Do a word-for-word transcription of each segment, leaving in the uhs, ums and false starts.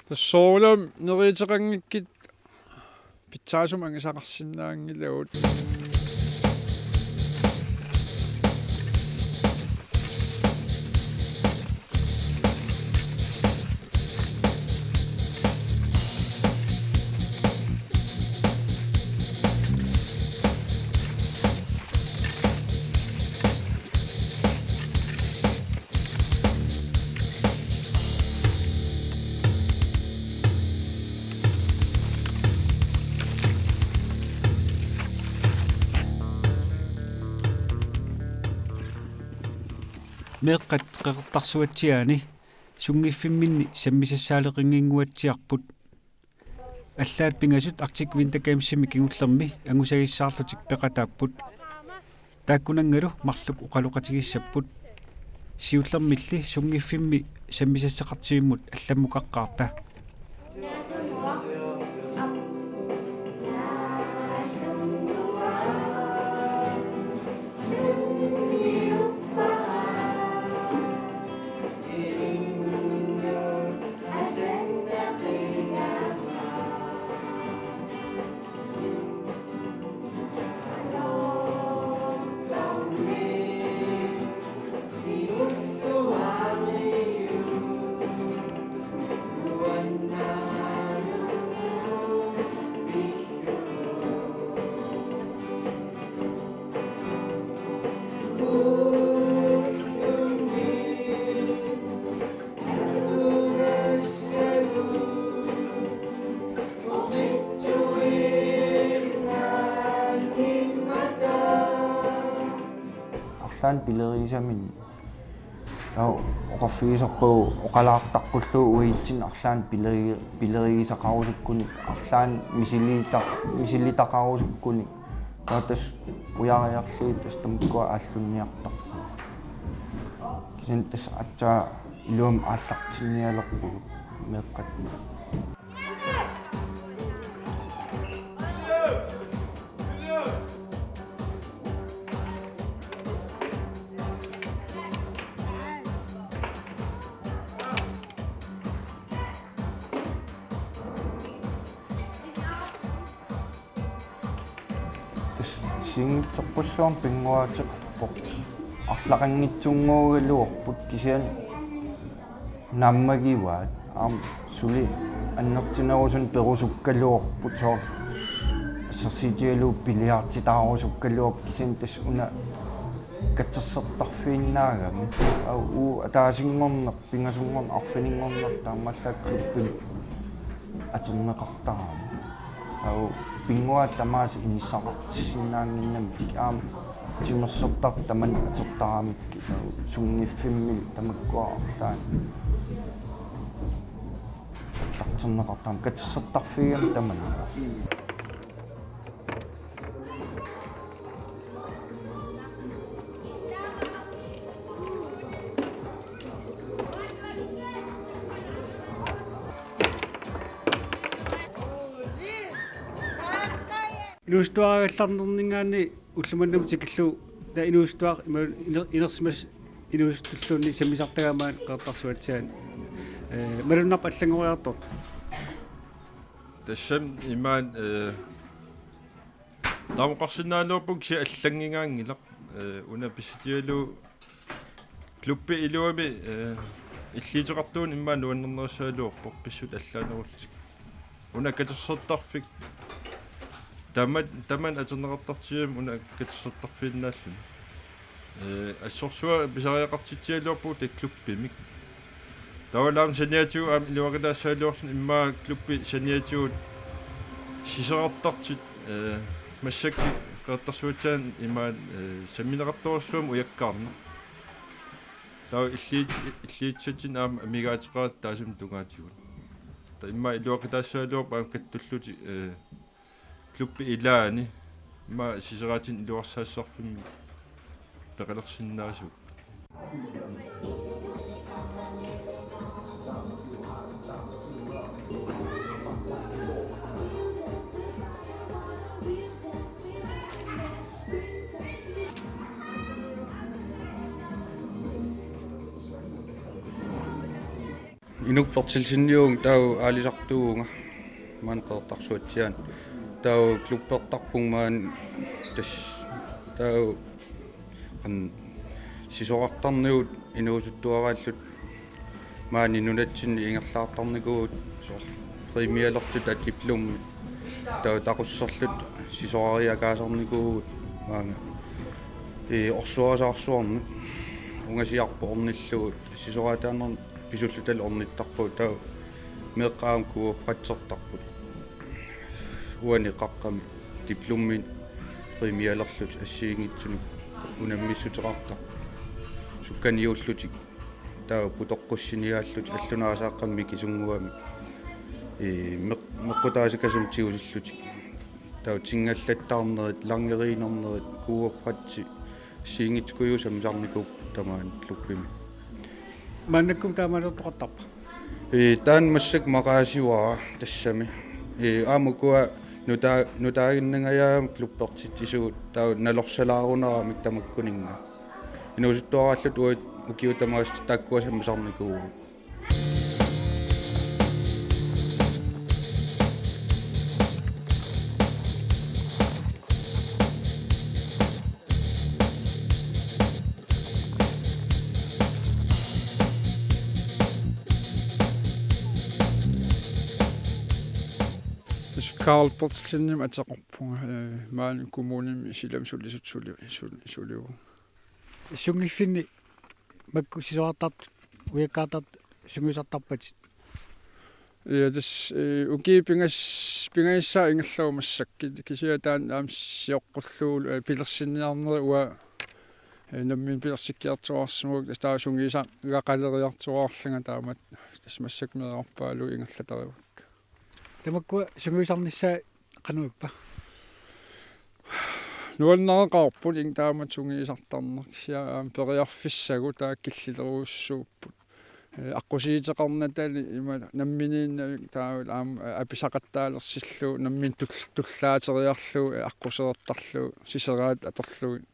Tassa soorunami neriuteqanngikkit pitsaasumik angisaqarsinnaanngilagut. Meeqqat Qeqertarsuatsiaani sunngiffimminni sammisassaaleqinnginnguatsiarput. Allaat pingasut Arctic Winter Gamesimi kingullermi angusagissaarlutik peqataapput. Taakkunanngalu marluk oqaloqatigissapput. Siullermilli sunngiffimmi sammisassaqartivimmut allammukaqqaarta. Arlaannik pilerigisaminnik. Taava oqarfigisarpagut oqalaartaqqullugu uatsinnut arlaannik pilerigi-, pilerigisaqarusukkunik, arlaannik misiliita-, misilitaqarusukkunik. Taava tassa ujariarlugit tassa tamakkua aallunniartarput. Kisianni tassa aatsaat iluamik aallartinnialerpugut meeqqat. Tassa sinngitsorpassuarnik pinnguaateqarpoq. Arlaqanngitsunnguugaluarput kisianni naammagivaat. Aamma suli annertunerusunik perusukkaluarput soorlu assersuutigalugu billiarditaarusukkaluarput kisianni tassa una katersortarfiinnaagami. Aa, uagut ataasinngorneq, pingasunngorneq, arfininngorneq taamaallaat klubbimi atorneqartarami. Aa, pinnguaat tamaasa inissaqartissinnaannginnamikkit aamma timersortartut tamanit atortaramikkit, aa, sunngiffimmilu tamakkua arlaannik aallartinneqartarami katersortarfiugami tamanit. Inuusuttuaraagallarnerninngaanniit ulloq manna tikillugu taava inuusuttuaq ima iner-, inersimas-, inuusuttulluunniit sammisartagaammata Qeqertarsuatsiaani. Ee, malunnarpoq allanngoriartortoq. Tassami imaat, ee, taama oqarsinnaagaluarpunga kisianni allanngingaanngilaq. Ee, una pissutigalugu klubbi iluami, ee, illuuteqartuuneq immaqa nuannernerussaagaluarpoq pissutsit allaanerullutik. Una katersortarfik. Taman, tamanit atorneqartartigami una katersortarfiinnaalluni. Ee, assorsuaq pisariaqartitsigaluarpugut taakku klubbimik. Taavalu aamma saniatigut aamma iluaqutaassagaluarluni immaqa klubbi saniatigut sisorartartut, ee, massakkut Qeqertarsuatsiaani imaat, ee, sammineqartorujussuarmik ujakkaarneq. Taava illiit-, illiitsatsinni aamma amigaateqartut taassuma tungaatigut. Taava immaqa iluaqutaassagaluarput aamma kattullutik, ee, klubbi ilaani immaqa sisorartut iluarsaassarfimmik peqalersinnaasugut. Inuk Berthelsenivunga, taava aalisartuuvunga maani Qeqertarsuatsiaani. Taava klubbertarpunga maani, tassa taava qanoq sisorartarnigut inuusuttuaraalluta maani nunatsinni ingerlaartarnikuuvugut, soorlu premierlerluta diplomi. Taava taquserluta sisorariakaasarnikuuvugut maanga. Ee, orsuarisarsuarnut ungasiarput ornillugu sisoraataanermut pisullutalu ornittarpugut, taava meeqqat aamma kuuappatsertarput. Uani qaqqami diplomi premierlerlutik assigiinngitsunik unammissuteqartarput. Sukkaniullutik, taava putoqqussiniaallutik, allunaasaaqqami mikisunnguamik. Ee, meq-, meqqutaasakasumik tigusillutik. Taava tingallattaarnerit, langeriinernerit, kuuappatsi, assigiinngitsukujuit sammisarnikuupput tamaani klubbimi. Maannakkut taamaaliortoqartarpa? Ee, taanna massakkut maqaasivara tassami. Ee, aamma ukua nutaa-, nutaaginnangajaamik klubbertitsisugut, taava nalorsalaarunarami tamakkuninnga. Inuusuttuaraalluta uagut ukiut tamaasa taakkua sammisarnikuuvugut. Tassa Karl Berthelsenimik ateqarpunga, ee, maani kommunimi silami sulisut suli-, suli-, sulivunga. Sunngiffinni makku sisorartartut, ujakkaartartut sungiusartarpatit? Ja, tassa, ee, ukiut pingas-, pingajusaat ingerlavoq massakkut, kisianni taanna aamma sioqqullugu, ee, pilersinniarnerit uanga, ee, nammineq pilersikkiartuaarsimagakku, tassa taava sungiusagaqaleriartuaarlunga taamatut, tassa massakkut meerarpaaluit ingerlatarivakka. Tamakkua sungiusarnissaat qanoq ippa? Nuannareqaarput ing taamatut sungiusartarneq, kisianni aamma periarfissagut taakku killilerujussuupput. Ee, aqqusiuteqarnatali ima namminiinnavik taavalu aamma, ee, apisaqattaalersillugu nammineq tul-, tullaateriarlugu, ee, aqqusertarlugu, siseraat atorlugit.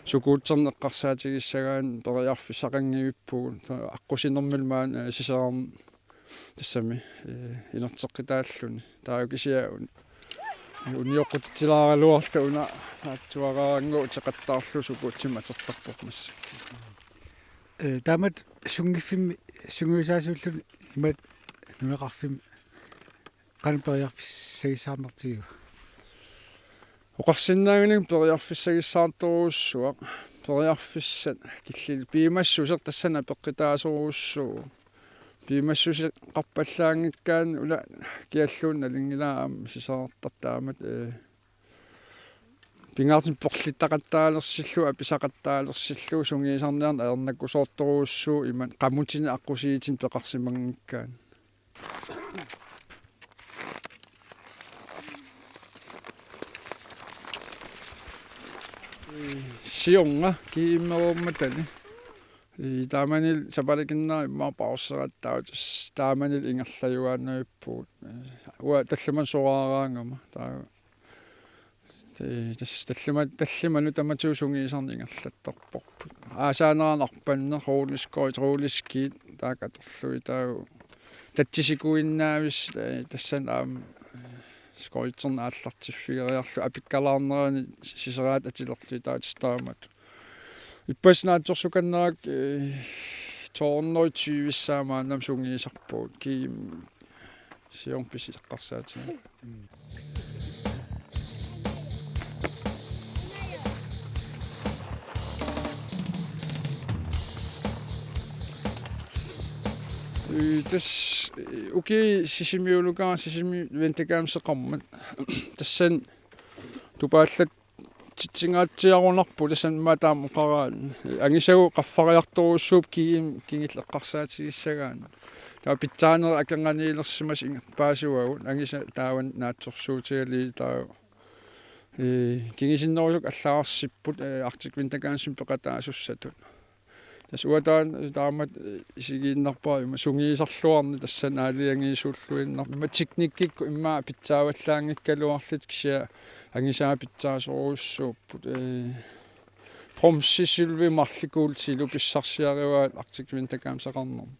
Skuuterneq eqqarsaatigissagaanni periarfissaqanngivippugut, aqqusinermilu maani, ee, sisaram-, tassami, ee, inerteqqitaalluni. Taava kisianni un-, unioqqutitsilaaraluarluta una naatsuaraangua uteqattaarlugu skuuterimik atortarpoq massakkut. Ee, taamatut sunngiffimmi sungiusaasuulluni imaattoq nunaqarfimmi qanoq periarfissagissaarnartigiva? Oqarsinnaanngilanga periarfissagissaartorujussuaq, periarfissat killillit piumassuseq tassani apeqqutaasorujussuuvoq. Piumassuseqarpallaanngikkaanni una kialluunniit nalunngilara aamma sisorartartut taamatut, ee, pingaartumik perlittaqattaalersillugu, apisaqattaalersillugu, sungiusarniarneq ajornakusoortorujussuuvoq imaluunniit qamutinik aqqusiitinik peqarsimanngikkaanni. Siorna G M-ereermatani. Ee, taamanilu sapaatip akunnera immaqa pauseeratta taava tassa taamanilu ingerlajuaannavippugut. Ee, uanga tallimanik soraaraangama. Taava, ee, tassa tallimat-, tallimanut tamatigut sungiusarneq ingerlattarparput. Aasaanerani arpanneq, rulleskøjt, rulleski, taakku atorlugit taava tatsisikuinnaavissat, ee, tassani aamma, ee, skøjterneq aallartiffigeriarlugu apikkalaarnerani siseraat atulerlugit taava tassa taamatut. Ippassaq naatsorsukannerakku, ee, to hundrede tyve-ssaa maannamut sungiusarpugut. G M, Siorna pissarsiaqarsaatigalugu. Ee, tassa, ee, ukioq Sisimiunukara, Sisimiut Vintergamesseqarmat. Tassani tupaallatsitsingaatsiarunarpoq, tassani maani taama oqaraanni. Angisagut qaffariartorujussuupput G M kingulleq eqqarsaatigissagaanni. Taava pitsaanerit akornanniilersimasut ingerlapaasivagut, angisat taavani naatsorsuutigalugit taava. Ee, kingusinnerusukkut allaarsippoq, ee, Arctic Winter Gamesimi peqataasussatut. Tassa uanga taanna taamatut, ee, isigiinnarpara ima sungiusarluarneq, tassani aalajangiisulluinnarpoq. Ima teknikkikkut immaqa pitsaavallaanngikkaluarlutik, kisianni angisaat pitsaasorujussuupput. Ee, Bromsisylvi marlikuultilu pissarsiarivaat Arctic Winter Gamesseqarnermi.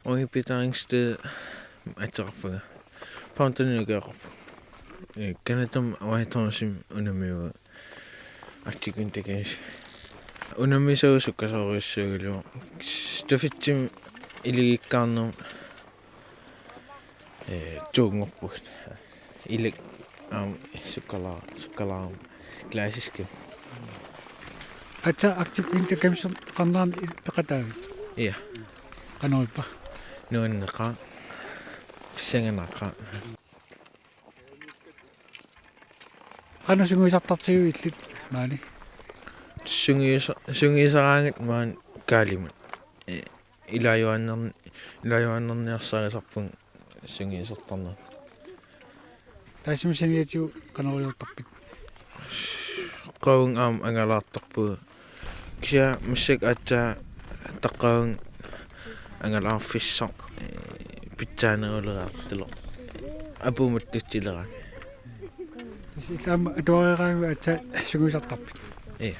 Uanga Peter Ringsted ateqarpunga. Fountainimi ukioqarpunga. Ee, Canadami Whitehorse-imi unammiuaa Arctic Winter Games. Unammisagut sukkasoorujussuugaluarput. Stafettimi ilagikkaarnermi, ee, toorngorpugut. Ilak aamma sukkala-, sukkalaarama klassiskimik. Aatsaat Arctic Winter Gamesseqarnerani peqataavit? Ja. Qanorippa? Nuanneqaaq. Pissanganaqaaq. Qanoq sungiusartartigivit illit maani? Sungiusa-, sungiusaraangatta maani Kaalimut. Ee, ilaajuaannarn-, ilaajuaannarniarsarisarpunga sungiusartarneq. Taassuma saniatigut qanoq iliortarpit? Qanga aamma angalaartarpunga. Kisianni massakkut aatsaat taqqavunga angalaarfissaq, ee, pitsaaneruleraartullu. Apuummut tutsileraangat. Tassa illit aamma atuariaraangavit aatsaat sungiusartarpit? Ja.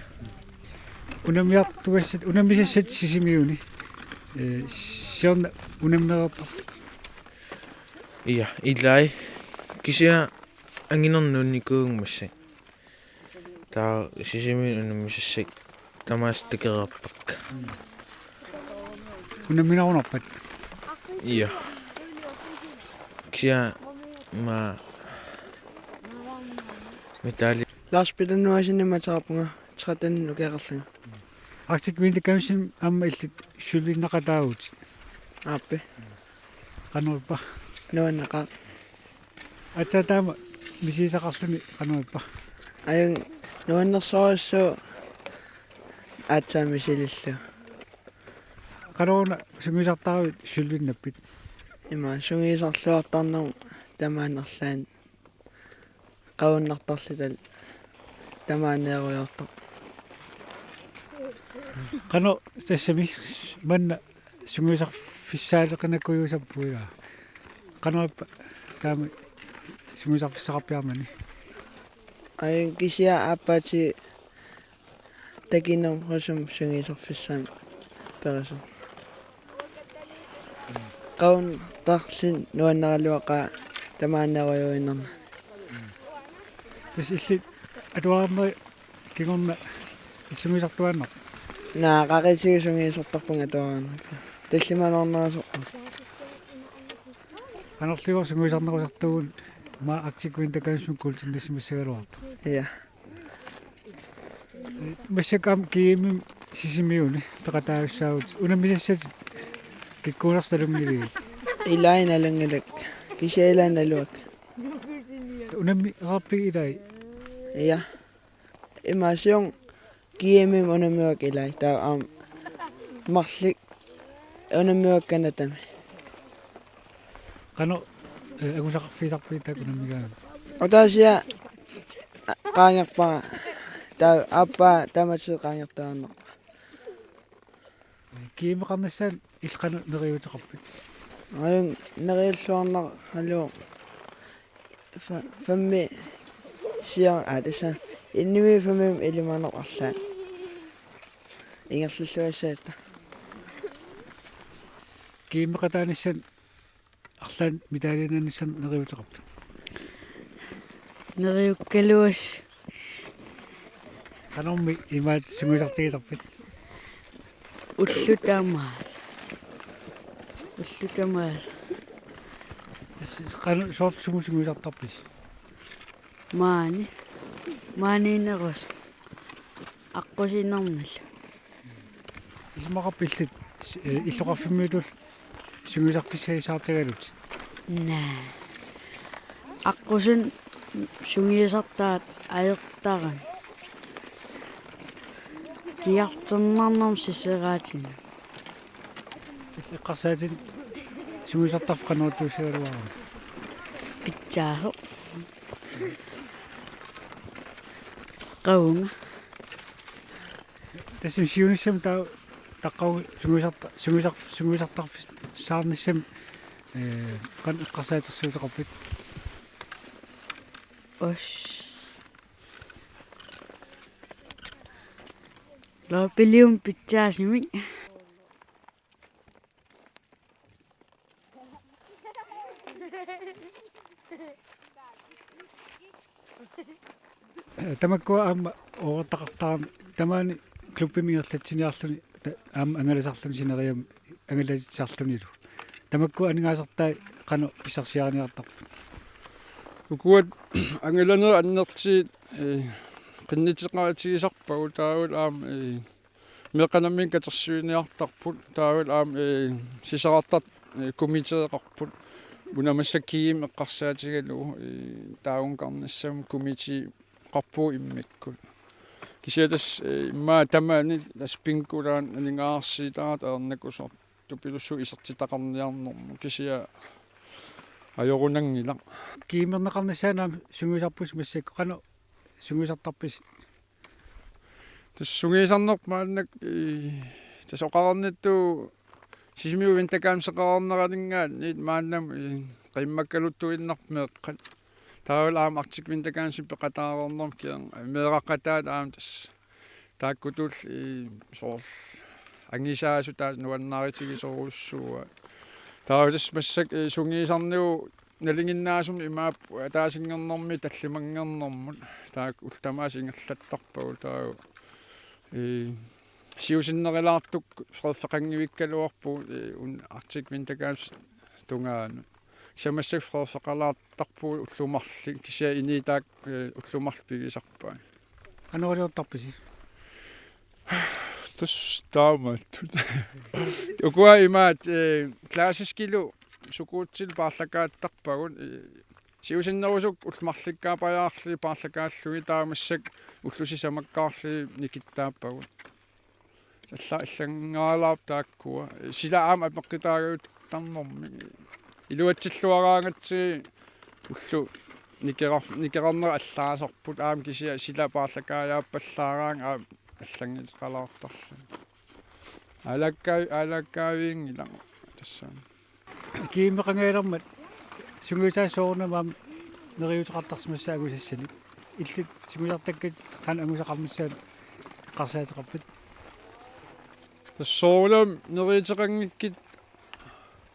Unammiartugassat, unammisassat Sisimiuni. Ee, siorna unammereertarpit? Ja, ilai. Kisianni anginernik nuunnikuuvunga massakkut. Taava Sisimiuni unammisassat tamaasa takoreerpakka. Unamminarunarpat? Ja. Kisianni maani medalje. Lars Peter Nuasinimik ateqarpunga, tretten ukioqarlunga. Arctic Winter Gamesimi aamma illit sølvinnaqataavutit. Aappi. Qanorippa? Nuanneqaaq. Aatsaat taama misigisaqarluni qanorippa? Ajunngilaq, nuannersorujussuuvoq aatsaat misilillugu. Qanoruna sungiusartaravit sølvinnappit? Ima sungiusarluartarnermut tamaani arlaanni qagunnartarluta tamaaniirujoortarpoq. Qanoq tassami manna sungiusarfissaaleqinakujuusarpugut ilaa. Qanorippa taama sungiusarfissaqarpiarnani? Ajunngilaq, kisianni aappaatigullu takinerusumik sungiusarfissaamik perusoq. Qagunnartarluni nuanneraluaqaaq tamaaniirujuinnarnani. Tassa illit atuarnerit kingorna sungiusartuaannarpit? Naa, qaqitigut sungiusartarpunga atuarnerit. Tallimanornerusorpunga. Qanorluunniit sungiusarnerusartugut maani Arctic Winter Gamesimi kuultinnassimassagaluartoq? Ja. Massakkut aamma G M-imi Sisimiuni peqataasussaavutit, unammisassatit kikkuunersut nalunngilatit? Ilai, nalunngilakka. Kisianni ilai naluakka. Unammereerpigit ilai? Ja. Ima siorna G M-imi unammiuakka ilai. Taava aamma marluk unammiuakka Canadami. Qanoq, ee, angusaqarfigisarpigit taakku unammigaangat? Ataasiarlunga qaangerpara. Taava aappaa tamatigut qaangertuaannarpara. G M-eqarnissaanut illit qanoq neriuuteqarpit? Ajunngilaq, neriulluarnaraluaq. Fa-, femmi sior-, aa, tassa. Enimi femmi ilimanarpoq arlaat. Ingerlalluassagatta. G M-eqataanissamut arlaannik medaljinaanissamut neriuuteqarpit? Neriukkaluassaq. Qanormi imaattoq sungiusartigisarpit? Ullut tamaasa. Ullut tamaasa. Tassa Qanoq soorlu sumut sungiusartarpisi? Maani. Maaniinnerusoq. Aqqusinermillu. Isumaqarpit illit, eh, illoqarfimmiutulli sungiusarfissagissaartigalutit? Naa. Aqqusineq sungiusartaat ajortarami. Kiartornarnermut sisseraatinik. Eqqarsaatinik sungiusartarfik qanoq attuussigaluarami? Pitsaasoq. Qavunga. Tassami siunissami taava taqqavugut sungiusarta-, sungiusar-, sungiusartarfissaarnissami, eh, qanoq eqqarsaatersuuteqarpit? Os. Loopilium pitsaasumik. Tamakkua aamma oortaqartarami tamaani klubbimi ingerlatsiniarluni ta-, aamma angalasarluni sineriammi angalatitsisarlunilu. Tamakkua aningaasartai qanoq pissarsiariniartarput? Ukua angalanerit annertuut, eh, qinnuteqaatigisarpagut taavalu aamma, eh, meeqqat nammineq katersuiniartarput, taavalu aamma, eh, sisorartartut, eh, komiteeqarput. Una massakkut G M eqqarsaatigalugu, eh, taagukkaarnissamut komiteeqarpugut immikkut. Kisianni tassa, eh, immaqa tamaani tassa bingolaat aningaasarsiutaat ajornakusoq tupilussuit isertitaqarniarnermut kisianni ajorunanngilaq. G M-erneqarnissaanut aamma sungiusarpusi massakkut, qanoq sungiusartarpisi? Tassa sungiusarneq maannakkut, eh, tassa oqarnittut Sisimiut Vinter Games-eqarneraninngaanniit maannamut, eh, qimmakkaluttuinnarput meeqqat. Taavalu aamma Arctic Winter Games peqataareernermi kier-, meeraqataat aamma tassa taakkutulli, eh, soorlu angisaasut taava nuannaarutigisorujussuuaat. Taava tassa massakkut, eh, sungiusarnerup nalinginnaasumik imaappoq ataasinngornermi tallimanngornermut. Taakku ullut tamaasa ingerlattarpagut taava, eh, siusinnerulaartukkut frederiffeqanngivikkaluarpugut, eh, una Arctic Winter Games tungaanut. Kisianni massakkut frederiffeqalaartarpugut ullut marluk, kisianni inuit taakku, eh, ullut marluk pigisarpai. Qanoq iliortarpisi? Tassa taamaattut. Ukua imaattoq, eh, klassiskilu skuuterit paarlakaattarpagut, eh, siusinnerusukkut ullut marlukkaappajaarlugit paarlakaallugit taava massakkut ullut sisamakkaarlugit nikittaappagut. Alla-, allanngoralaarpoq taakkua. Sila aamma apeqqutaagajuttarnermik. Iluatsilluaraangatsigit ullut nikerar-, nikerarnerat allaasarput aamma kisianni sila paarlakaajaappallaaraangat aamma allannguteqalaartarluni. Aalaakkaa-, aalaakkaaviunngilaq tassami. G M-eqangaalermat sungiusaat soorunami aamma neriuuteqartarsimassaaq angusassanik. Illit sungiusartakkit qanoq angusaqarnissaanut eqqarsaateqarpit? Tassa soorunami neriuuteqanngikkit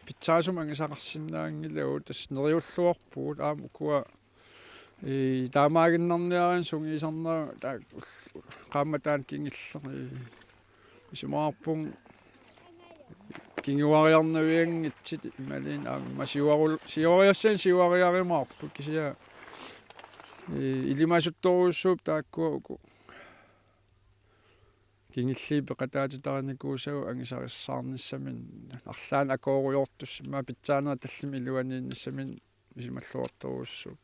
pitsaasumik angusaqarsinnaanngilagut, tassa neriulluarpugut aamma ukua, ii, taamaaginnarniaraanni sungiusarneq taakku ull-, qaammat taanna kingulleq, ii, isumaqarpunga kinguariarnavianngitsut imaluunniit aamma siuaru-, siuariassanik siuariarumaarput kisianni, ii, ilimasuttorujussuupput taakkua uku kingulliit peqataatitarinikuusagut angusarissaarnissaminnik, arlaannik akooriartussaq immaqa pitsaanerit tallimat iluaniinnissaminnik isumalluartorujussuupput.